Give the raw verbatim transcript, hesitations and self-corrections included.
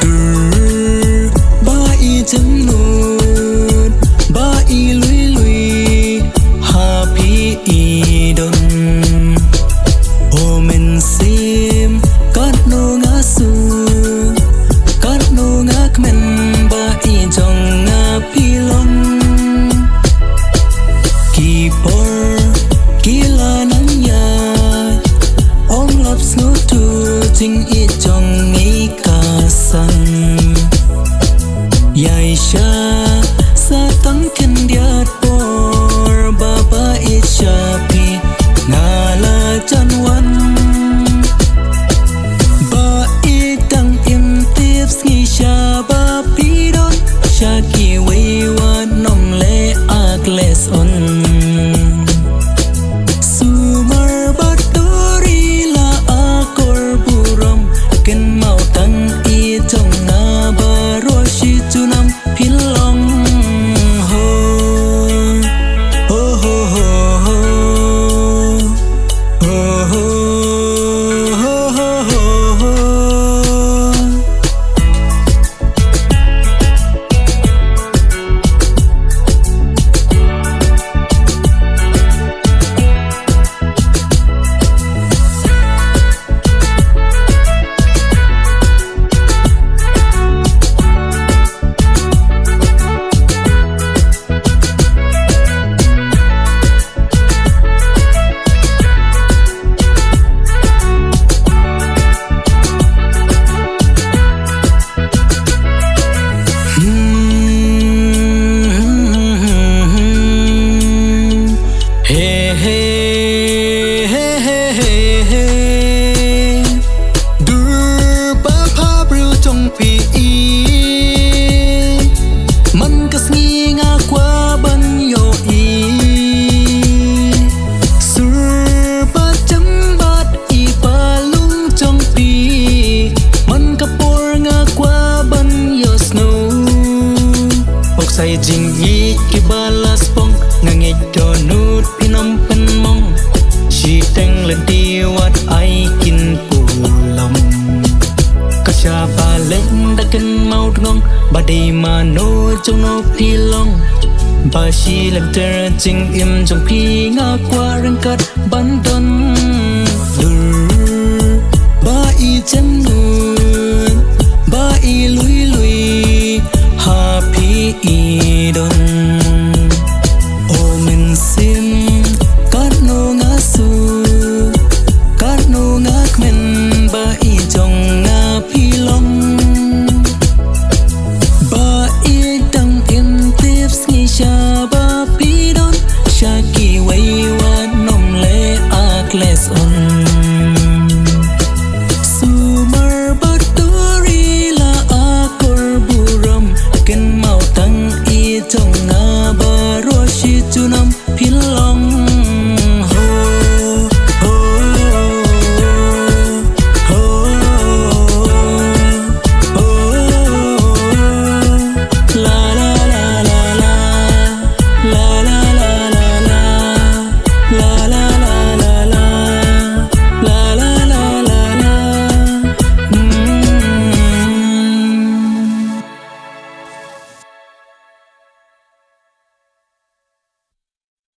Dur ba i jemnud, ba i lui lui, ha phi i don. O Mynsiem, katno nga suk, katno nga kmen ba i jong nga phi long. Ki por ki la nang ïaid, ym lap sngewthuh jingïeit jong ngi ka san. Ïaishah sa tang khyndiat por ba, ba ïeit sha phi nga la jan wan. Ba ïeit dang im tip sngi sha ba phi don, sha kiwei wat nym leh ak leh sn. Sumar bad duri la akor burom, kynmaw tang i jong nga baroh shi junom phi long. Ho, ho, ho, ho, ho. Ho, ho, ho, ho, ho. Hmm, hey, hey, hey, hey, hey, hey. Dur ba pha briew jong phi i. Man ka sngi nga kwah ban ïohi. Sur ba jem bad i palung jong phi. Man ka por nga kwah ban ïohsngew. Pok sa i jingïeit kiba la spong, nga ngeit dohnud phin ym pynmong. Shiteng lynti wat ai kin pulom. Ka shah ba leh da kynmaw tngong, ba dei mano jong no phi long. Ba shi lynter jingim jong phi nga kwah ryngkat ban don. Dur ba i jemnud, ba i lui lui, ha phi i don. O Mynsiem, katno nga suk, katno nga kmen ba i jong nga phi long. Ba i dang im tip sngi sha ba phi don, sha kiwei wat nym leh ak leh sn.